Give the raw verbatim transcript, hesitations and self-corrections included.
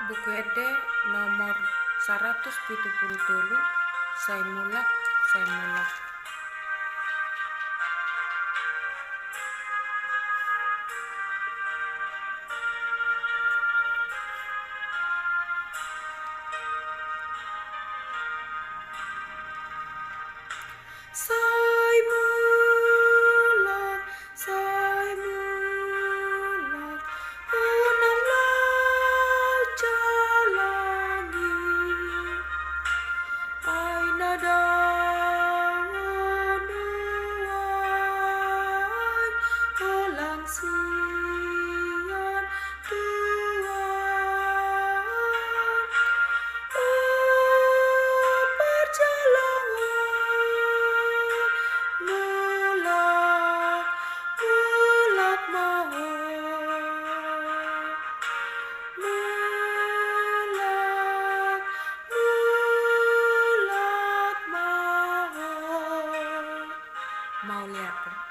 Buku Ende nomor saratus pitu pulu tolu, Sai Mulak, Sai Mulak. Sai mulak, sai mulak, unang lau jalang i. Ai na dao nuaeng holan sian Tuhan. O parjalangan, mulak, mulak ma ho. Mulak, mulak ma ho. Mauliate.